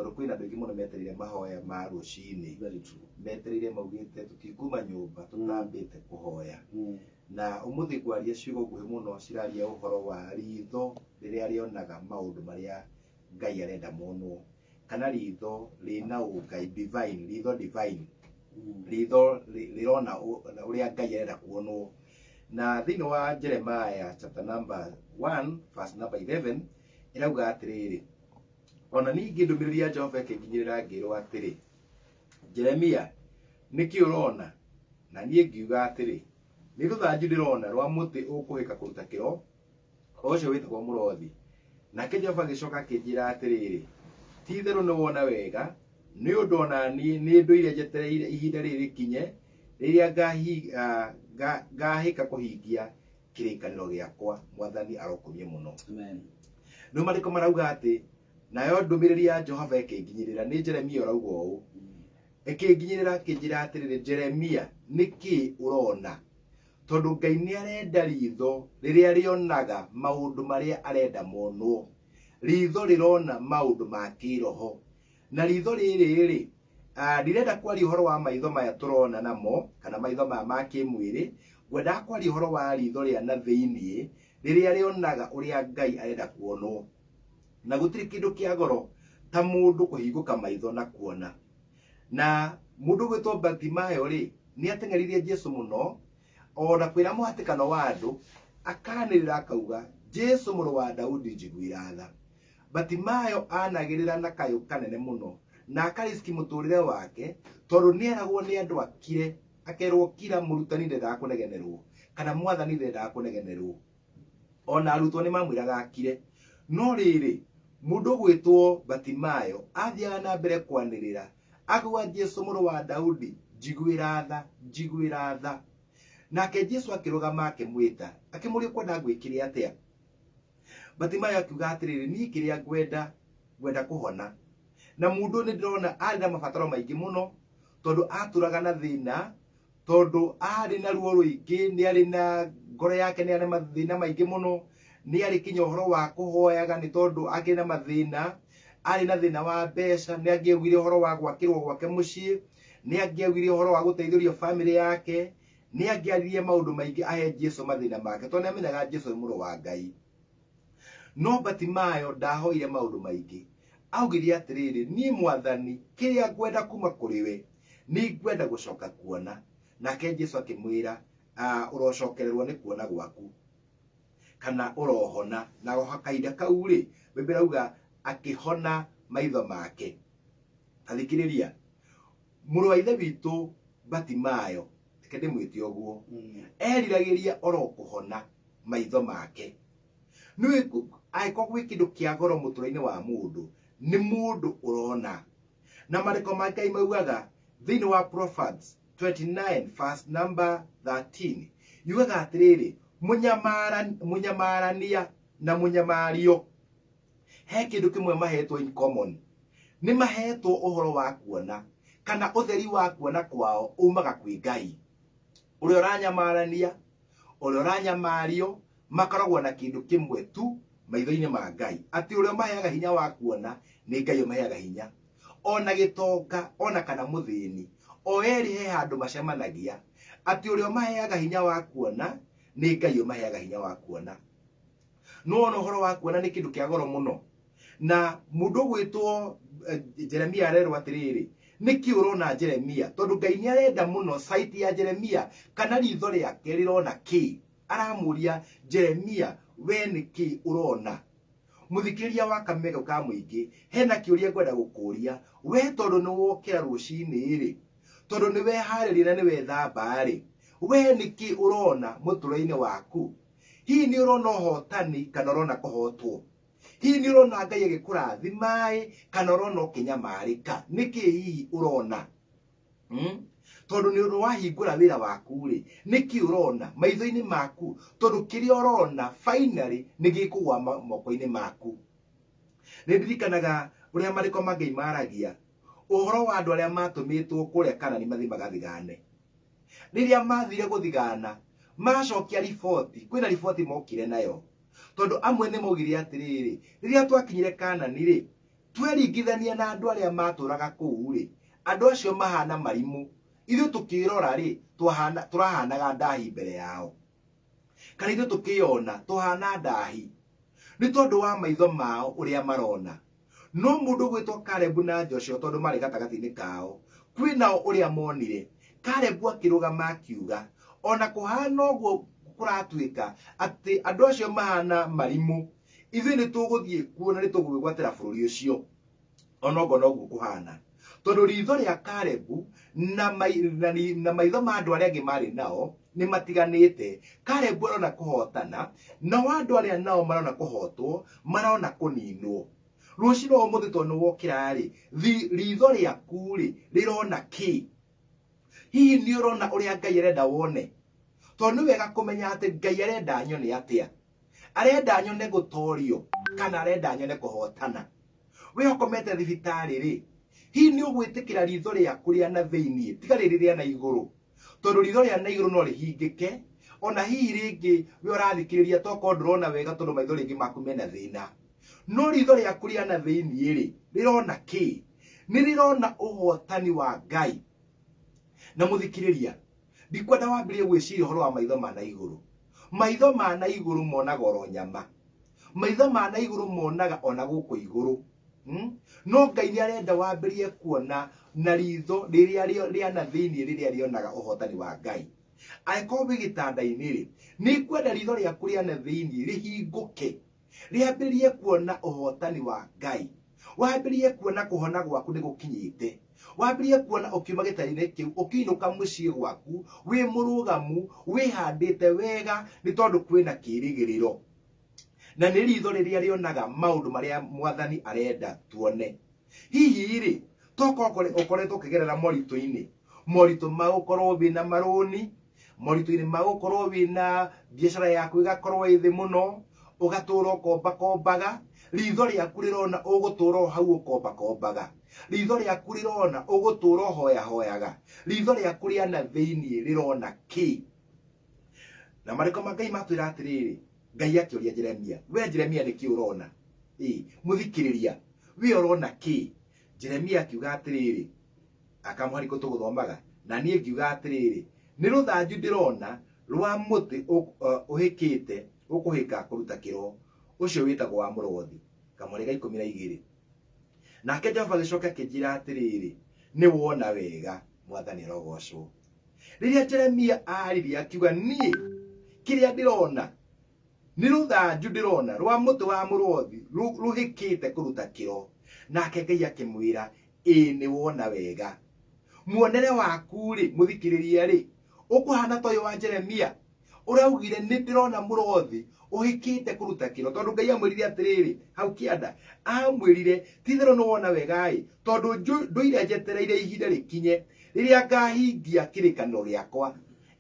Tondũ kwĩna andũ aingĩ mũno metereire mahoya ma rũcinĩ. Very true. Metereire maugĩte tũtikuma nyũmba tũtambĩte kũhoya. Na ũmũthĩ ngwaria ciugo nguhĩ mũno ciraria ũhoro wa ritho rĩrĩa rĩonaga maũndũ marĩa Ngai arenda monwo, kana ritho rĩna ũngai divine, ritho divine, ritho rĩrona ũrĩa Ngai arenda kuonwo. Na thĩinĩ wa Jeremiah chapter number 1 verse number 11 ĩrauga atĩrĩrĩ, ona ningĩ ndũmĩrĩri ya Jehova ĩkĩnginyĩrĩra ngĩrwo atĩrĩ, Jeremia, nĩkĩ ũrona? Na niĩ ngiuga atĩrĩ, nĩ rũthanju ndĩrona rwa mũtĩ ũkũhĩka kũruta kĩro, o ũcio wĩtagwo mũrothi. Nake Jehova agĩcoka akĩnjĩra atĩrĩrĩ, ti-itherũ nĩwona wega, nĩ ũndũ o na niĩ nĩndũire njetereire ihinda rĩrĩ rĩkinye, rĩrĩa ngahĩka kũhingia kĩrĩkanĩro gĩakwa. Mwathani arokumie mũno. Amen. Nĩ marĩkũ marauga atĩ nayo ndũmĩrĩri ya Jehova ĩkĩnginyĩrĩra, nĩ Jeremia ũrauga ũũ, ĩkĩnginyĩrĩra akĩnjĩra atĩrĩrĩ, Jeremia, nĩkĩ ũrona? Tondũ Ngai nĩ arenda ritho rĩrĩa rĩonaga maũndũ marĩa arenda monwo. Ritho rĩrona maũndũ ma kĩroho. Na ritho rĩrĩ rĩ, ndirenda kwaria ũhoro wa maitho maya tũrona namo, kana maitho maya ma kĩmwĩrĩ, ngwendaga kwaria ũhoro wa ritho rĩa na thĩiniĩ, rĩrĩa rĩonaga ũrĩa Ngai arenda kuonwo. Na gũtirĩ kĩndũ kĩa goro ta mũndũ kũhingũka maitho na kuona. Na mũndũ ũgwĩtwo Bartimayo rĩ, nĩ ateng'eririe Jesu mũno, ona kwĩna mũhatĩkano wa andũ, akanĩrĩra akauga, Jesu mũrũ wa Daudi njiguĩra tha. Bartimayo anagĩrĩra na kayũ kanene mũno, na akariski mũtũrĩre wake, tondũ nĩeragwo nĩ andũ akire, akerwo kira, mũrutani ndendaga kũnegenerwo, kana mwathani ndendaga kũnegenerwo. Ona arutwo nĩ mamwĩraga akire. No rĩrĩ, mũndũ ũgwĩtwo Bartimayo athiaga na mbere kwanĩrĩra, akauga, Jesu mũrũ wa Daudi, njiguĩra tha, njiguĩra tha. Nake Jesu akĩrũgama akĩmwĩta, akĩmũũria kwenda ngwĩkĩre atĩa? Bartimayo akiuga atĩrĩrĩ, niĩ kĩrĩa ngwenda, ngwenda kũhona. Na mũndũ nĩ ndĩrona arĩ na mabataro maingĩ mũno, tondũ atũraga na thĩna, tondũ arĩ na ruo rũingĩ, nĩ arĩ na ngoro yake, nĩ arĩ na mathĩna maingĩ mũno, nĩ arĩ kinya ũhoro wa kũhoyaga nĩ tondũ akĩrĩ na mathĩna, arĩ na thĩna wa mbeca, nĩ angĩaugire ũhoro wa gwakĩrwo gwake mũciĩ, nĩ angĩaugire ũhoro wa gũteithĩrĩrio bamĩrĩ yake, nĩ angĩaririe maũndũ maingĩ ahe Jesu mathĩna make, tondũ nĩ amenyaga Jesu nĩ mũrũ wa Ngai. No Bartimayo ndahoire maũndũ maingĩ, augire atĩrĩrĩ, niĩ mwathani, kĩrĩa ngwenda kuma kũrĩ we, nĩ ngwenda gũcoka kuona. Nake Jesu akĩmwĩra, ũrocokererwo nĩ kuona gwaku, kana ũrohona. Na o kahinda kau rĩ, Bibilia ĩrauga akĩhona maitho make. Ta thikĩrĩria, mũrũ wa ithe witũ Bartimayo, reke ndĩmwĩte ũguo, eriragĩria oro kũhona maitho make. Nĩũĩ angĩkorwo gwĩ kĩndũ kĩa goro mũtũrĩre-inĩ wa mũndũ, nĩ mũndũ ũrona. Na marĩko ma Ngai maugaga thĩinĩ wa Proverbs 29 verse number 13, yugaga atĩrĩrĩ, mũnyamarania na mũnyamario he kĩndũ kĩmwe mahetwo in common. Nĩ mahetwo ũhoro wa kuona, kana ũtheri wa kuona kwao umaga kwĩ Ngai. Ũrĩa ũranyamarania, ũrĩa ũranyamario, makoragwo na kĩndũ kĩmwe tu maitho-inĩ ma Ngai, atĩ ũrĩa ũmaheaga hinya wa kuona nĩ Ngai ũmaheaga hinya. Ona gĩtonga, ona kana mũthĩni, o erĩ he handũ macemanagia, atĩ ũrĩa ũmaheaga hinya wa kuona nĩ Ngai ũmaheaga hinya wa kuona. No ona ũhoro wa kuona nĩ kĩndũ kĩa goro mũno. Na mũndũ ũgwĩtwo Jeremia arerwo atĩrĩrĩ, nĩkĩ ũrona Jeremia? Tondũ Ngai nĩ arenda mũno sight ya Jeremia, kana ritho rĩake rĩrona kĩ? Aramũria Jeremia, we nĩkĩ ũrona? Mũthikĩrĩria wa Kameme ka Mũingĩ, hena kĩũria ngwenda gũkũria, we tondũ nĩ wokĩra rũcinĩ rĩ, tondũ nĩ weharĩria na nĩ wethamba rĩ, we nĩkĩ ũrona mũtũrĩre-inĩ waku? Hihi nĩ ũrona ũhotani kana ũrona kũhotwo? Hihi nĩ ũrona Ngai agĩkũrathima-ĩ kana ũrona ũkĩnyamarĩka? Nĩkĩ hihi ũrona? Tondũ nĩ ũndũ wahingũra wĩra waku rĩ, nĩkĩ ũrona maitho-inĩ maku? Tondũ kĩrĩa ũrona finally nĩ gĩkũgwa moko-inĩ maku. Nĩ ndirikanaga ũrĩa marĩko ma Ngai maragia ũhoro wa andũ arĩa matũmĩtwo kũrĩa Kanani mathiĩ magathigane. Rĩrĩa mathire gũthigana, macokia riboti, kwĩna riboti mokire nayo. Tondũ amwe nĩ maugire atĩrĩrĩ, rĩrĩa twakinyire Kanani rĩ, Tweringithania na andũ arĩa matũraga kũu rĩ, andũ acio mahana marimũ. Ithuĩ tũkĩrora rĩ, tũrahanaga ndahi mbere yao. Kana ithuĩ tũkĩyona tũhana ndahi. Nĩ tondũ wa maitho mao ũrĩa marona. No mũndũ ũgwĩtwo Kalebu na Joshua tondũ marĩ gatagatĩ-inĩ kao, kwĩ nao ũrĩa monire. Kalebu akĩrũgama akiuga, ona kũhana ũguo kũratuĩka atĩ andũ acio mahana marimũ, ithuĩ nĩ tũgũthiĩ kuo na nĩ tũgwĩgwatĩra bũrũri ũcio. Onoguo noguo kũhana. Tondũ ritho rĩa Kalebu na maitho ma andũ arĩa angĩ marĩ nao nĩ matiganĩte. Kalebu arona kũhotana, nao andũ arĩa nao marona kũhotwo, marona kũninwo. Rũcinĩ rwa ũmũthĩ tondũ nĩ wokĩra rĩ, ritho rĩaku rĩ, rĩrona kĩ? Hihi nĩ ũrona ũrĩa Ngai arenda wone? Tondũ nĩ wega kũmenya atĩ Ngai arenda nyone atĩa. Arenda nyone gũtorio kana arenda nyone kũhotana. We ũkomete thibitarĩ rĩ, hihi nĩ ũgwĩtĩkĩra ritho rĩaku rĩa na thĩiniĩ tiga rĩrĩ rĩa na igũrũ? Tondũ ritho rĩa na igũrũ no rĩhingĩke, ona hihi rĩngĩ we ũrathikĩrĩria tokorwo ndũrona wega tondũ maitho rĩngĩ maku mena thĩna. No ritho rĩaku rĩa na thĩiniĩ rĩ, rĩrona kĩ? Nĩ rĩrona ũhotani wa Ngai. Na mũthikĩrĩria, ndikwenda wambĩrĩrie gwĩciria ũhoro wa maitho ma na igũrũ. Maitho ma na igũrũ monaga oro nyama. Maitho ma na igũrũ monaga ona gũkũ igũrũ. No Ngai nĩ arenda wambĩrĩrie kuona na ritho rĩrĩa rĩa na thĩiniĩ rĩrĩa rĩonaga ũhotani wa Ngai. Angĩkorwo wĩ gĩtanda-inĩ rĩ, nĩ ngwenda ritho rĩaku rĩa na thĩiniĩ rĩhingũke, rĩambĩrĩrie kuona ũhotani wa Ngai. Wambĩrĩrie kuona kũhona gwaku nĩ gũkinyĩte. Wambĩrĩrie kuona ũkiuma gĩtanda-inĩ kĩu, ũkĩinũka mũciĩ gwaku, wĩ mũrũgamu, wĩhandĩte wega, nĩ tondũ kwĩna kĩĩrĩgĩrĩro. Na nĩ ritho rĩrĩa rĩonaga maũndũ marĩa mwathani arenda tuone. Hihi rĩ, tokorwo ũkoretwo ũkĩgerera moritũ-inĩ, moritũ ma gũkorwo wĩna marũni, moritũ-inĩ ma gũkorwo wĩna biacara yaku ĩgakorwo ĩ thĩ mũno, ũgatũra ũkombakombaga, ritho rĩaku rĩrona ũgũtũra o hau ũkombakombaga. Ritho rĩaku rĩrona ũgũtũra ũhoyahoyaga. Ritho rĩaku rĩa na thĩiniĩ rĩrona kĩ? Na marĩko ma Ngai matwĩra atĩrĩrĩ, Ngai akĩũria Jeremia, we Jeremia nĩkĩ ũrona? Mũthikĩrĩria, we ũrona kĩ? Jeremia akiuga atĩrĩrĩ, akamũhariko tũgũthomaga, na niĩ ngiuga atĩrĩrĩ, nĩ rũthanju ndĩrona rwa mũtĩ ũhĩkĩte, ũkũhĩka kũruta kĩro, ũcio wĩtagwo wa mũrothi. Kamũhari ga ikũmi na igĩrĩ. Nake Jehova agĩcoka akĩnjĩra atĩrĩrĩ, nĩ wona wega, mwathani arogocwo. Rĩrĩa Jeremia aririe akiuga, niĩ kĩrĩa ndĩrona nĩ rũthanju ndĩrona rwa mũtĩ wa mũrothi rũhĩkĩte kũruta kĩro. Nake Ngai akĩmwĩra, ĩĩ nĩ wona wega. Muonere waku rĩ, mũthikĩrĩria rĩ, ũkũhana ta ũyũ wa Jeremia ũraugire nĩ ndĩrona mũrothi ũhĩkĩte kũruta kĩro, tondũ Ngai amwĩrire atĩrĩrĩ hau kĩanda, amwĩrire ti-itherũ nĩ wona wega ĩ, tondũ ndũire njetereire ihinda rĩkinye rĩrĩa ngahingia kĩrĩkanĩro gĩakwa.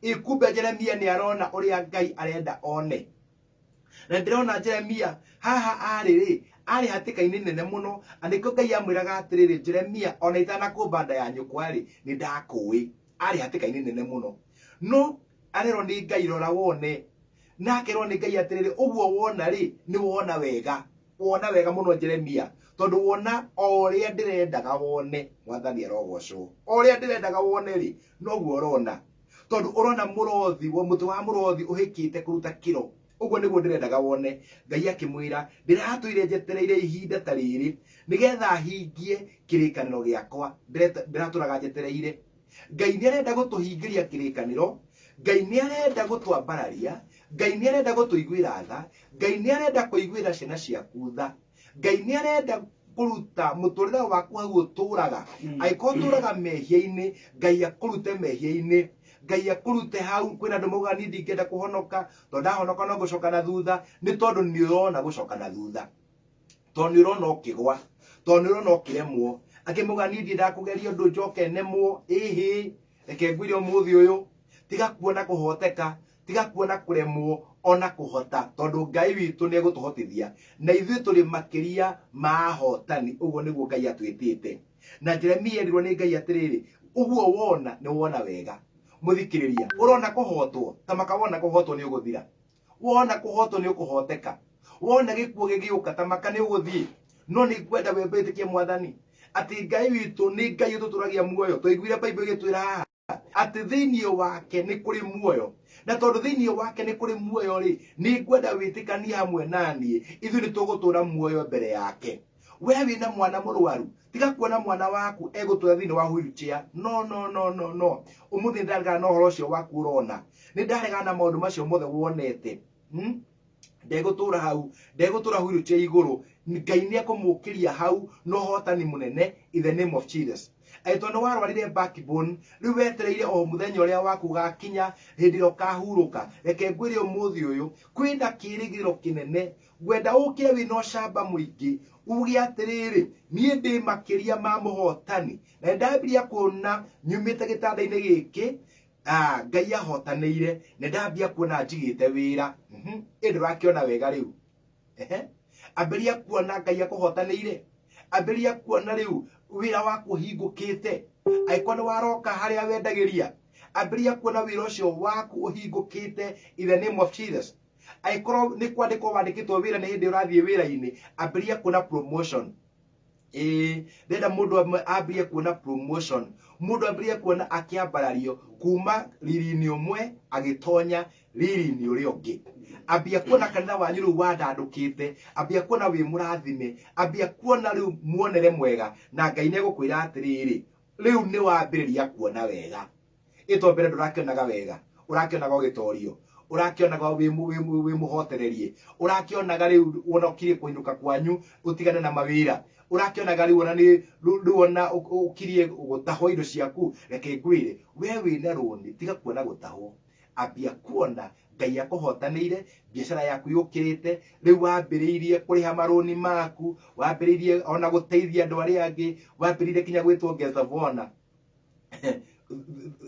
Ĩ kumbe Jeremia nĩ arona ũrĩa Ngai arenda one. Na ndĩrona Jeremia haha arĩ rĩ, arĩ hatĩka-inĩ nene mũno, na nĩkĩo Ngai amwĩraga atĩrĩrĩ, Jeremia, ona itanakũmba nda ya nyũkwa rĩ, nĩ ndakũĩ. Arĩ hatĩka-inĩ nene mũno. No arerwo nĩ Ngai rora wone, na akerwo nĩ Ngai atĩrĩrĩ, ũguo wona rĩ, nĩ wona wega. Wona wega mũno Jeremia, tondũ wona o ũrĩa ndĩrendaga wone, mwathani arogocwo. O ũrĩa ndĩrendaga wone rĩ, noguo ũrona. Tondũ ũrona mũrothi, mũtĩ wa mũrothi ũhĩkĩte kũruta kĩro. Ũguo nĩguo ndĩrendaga wone. Ngai akĩmwĩra, ndĩratũire njetereire ihinda ta rĩrĩ, nĩgetha hingie kĩrĩkanĩro gĩakwa. Ndĩratũraga njetereire. Ngai nĩ arenda gũtũhingĩria kĩrĩkanĩro. Ngai nĩ arenda gũtwambararia. Ngai nĩ arenda gũtũiguĩra tha. Ngai nĩ arenda kũiguĩra ciana ciaku tha. Ngai nĩ arenda kũruta mũtũrĩre waku hau ũtũraga. Angĩkorwo ũtũraga mehia-inĩ, Ngai akũrute mehia-inĩ. Ngai akũrute hau. Kwĩna andũ maugaga niĩ ndingĩenda kũhonoka, tondũ ndahonoka no ngũcoka na thutha. Nĩ tondũ nĩ ũrona gũcoka na thutha. Tondũ nĩ ũrona ũkĩgwa, tondũ nĩ ũrona ũkĩremwo. Angĩ maugaga niĩ ndiendaga kũgeria ũndũ njoke nemwo. Ĩhĩ, reke ngwĩre ũmũthĩ ũyũ, tiga kuona kũhoteka, tiga kuona kũremwo ona kũhota, tondũ Ngai witũ nĩ egũtũhotithia. Na ithuĩ tũrĩ makĩria ma ahotani, ũguo nĩguo Ngai atwĩtĩte. Na Jeremia erirwo nĩ Ngai atĩrĩrĩ, ũguo wona nĩ wona wega. Mũthikĩrĩria, ũrona kũhotwo, ta maka wona kũhotwo nĩ ũgũthira. Wona kũhotwo nĩ ũkũhoteka. Wona gĩkuũ gĩgĩũka, ta maka nĩ ũgũthiĩ. No nĩ ngwenda we wĩtĩkie Mwathani atĩ Ngai witũ nĩ Ngai ũtũtũragia muoyo. Twaiguire Bible ĩgĩtwĩra haha atĩ thĩinĩ wake nĩ kũrĩ muoyo, na tondũ thĩinĩ wake nĩ kũrĩ muoyo rĩ, nĩ ngwenda wĩtĩkanie hamwe na niĩ, ithuĩ nĩ tũgũtũra muoyo mbere yake. We wĩna mwana mũrwaru, tiga kuona mwana waku egũtũra thĩinĩ wa wheelchair. No, no, no, no, no. Ũmũthĩ nĩ ndaregana na ũhoro ũcio waku ũrona, nĩ ndaregana na maũndũ macio mothe wonete. Ndegũtũra hau, ndegũtũra wheelchair igũrũ. Ngai nĩ ekũmũkĩria hau na ũhotani mũnene in the name of Jesus. Angĩkorwo nĩ warwarire backbone, rĩu wetereire o mũthenya ũrĩa waku ũgakinya, hĩndĩ ĩrĩa ũkahurũka. Reke ngwĩre ũmũthĩ ũyũ kwĩna kĩĩrĩgĩrĩro kĩnene. Ngwenda ũkĩre wĩna ũcamba mũingĩ, uge atĩrĩrĩ, niĩ ndĩ makĩria ma mũhotani, na nĩ ndambirie kuona nyumĩte gĩtanda-inĩ gĩkĩ, Ngai ahotanĩire, nĩ ndambia kuona njigĩte wĩra. Ĩ ndũrakĩona wega rĩu. Ambĩrĩria kuona Ngai akũhotanĩire, ambĩrĩria kuona rĩu wĩra waku ũhingũkĩte. Angĩkorwo nĩ waroka harĩa wendagĩria, ambĩrĩria kuona wĩra ũcio waku ũhingũkĩte in the name of Jesus. Angĩkorwo nĩ kwandĩkwo wandĩkĩtwo wĩra nĩ hĩndĩ ũrathiĩ wĩra-inĩ, ambĩrĩria kuona promotion. Ndĩrenda mũndũ ambĩrĩrie kuona promotion, mũndũ ambĩrĩrie kuona akĩambarario kuma riri-inĩ ũmwe agĩtonya riri-inĩ ũrĩa ũngĩ. Ambia kuona kanitha wanyu rĩu wandandũkĩte, ambia kuona wĩ mũrathime, ambia kuona rĩu muonere mwega, na Ngai nĩ egũkwĩra atĩrĩrĩ, rĩu nĩ wambĩrĩria kuona wega. Ĩto mbere ndũrakĩonaga wega, ũrakĩonaga ũgĩtorio, ũrakĩonaga wĩ mũhotererie, ũrakĩonaga rĩu wona ũkirie kũinũka kwanyu ũtigane na mawĩra, ũrakĩonaga rĩu ona nĩ rĩu ona ũkirie gũtahwo indo ciaku. Reke ngwĩre, we wĩna rũni, tiga kuona gũtahwo, ambia kuona Ngai akũhotanĩire, biacara yaku yũkĩrĩte, rĩu wambĩrĩirie kũrĩha marũni maku, wambĩrĩirie ona gũteithia andũ arĩa angĩ, wambĩrĩirie kinya gwĩtwo guest of honor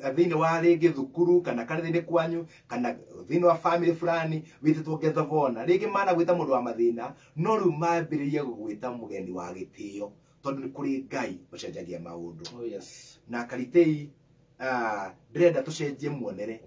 thĩinĩ wa rĩngĩ thukuru kana kanitha-inĩ kwanyu kana thĩinĩ wa family fulani, wĩtĩtwo guest of honor. Rĩngĩ managwĩta mũndũ wa mathĩna, no rĩu mambĩrĩrie gũgwĩta mũgeni wa gĩtĩo, tondũ nĩ kũrĩ Ngai ũcenjagia maũndũ. Oh, yes. Na Karitei, ndĩrenda tũcenjie muonere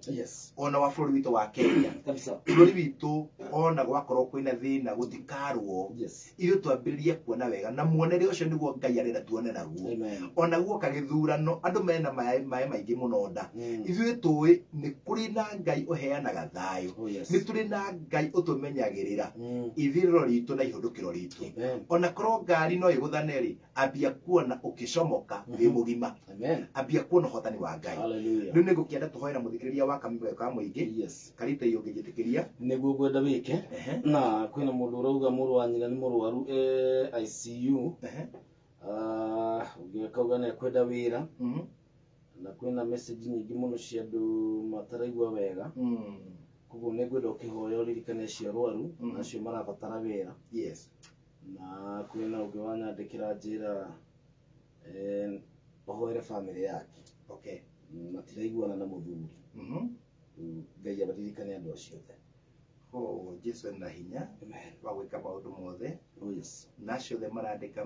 ona wa bũrũri witũ wa Kenya. Kabisa. Bũrũri witũ ona gwakorwo kwĩna thĩna gũtikarwo, ithuĩ twambĩrĩrie kuona wega, na muonere ũcio nĩguo Ngai arenda tuone naguo. Amen. Ona guoka gĩthurano, andũ mena maĩ maingĩ mũno nda. Ithuĩ tũĩ nĩ kũrĩ na Ngai ũheanaga thayũ. Oh, yes. Nĩ tũrĩ na Ngai ũtũmenyagĩrĩra. Ithirĩro ritũ na ihũndũkĩro ritũ. Amen. Ona korwo ngari no ĩgũthane rĩ, ambia kuona ũkĩcomoka wĩ mũgima. Amen. Ambia kuona ũhotani wa Ngai. Hallelujah. Rĩu nĩngũkĩenda tũhoe na mũthikĩrĩria wa kamwe ka mũingĩ. Karita iyo ũngĩnjĩtĩkĩria. Nĩguo ngwenda wĩke. Na kwĩna mũndũ ũrauga mũrũ wa nyina nĩ mũrwaru, ICU. Ũngĩ akauga nĩ ekwenda wĩra. Na kwĩna message nyingĩ mũno cia andũ mataraigua wega. Koguo nĩ ngwenda ũkĩhoya ũririkane acio arwaru, na acio marabatara wĩra. Na kwĩna ũngĩ wanyandĩkĩra njĩra, ũhoere family yake. Matiraiguana na mũthuri. Ngai abaririkane andũ acio othe. Oh, Jesu ena hinya Amen. wa gwĩka maũndũ mothe. Oh, yes. Na acio othe marandĩka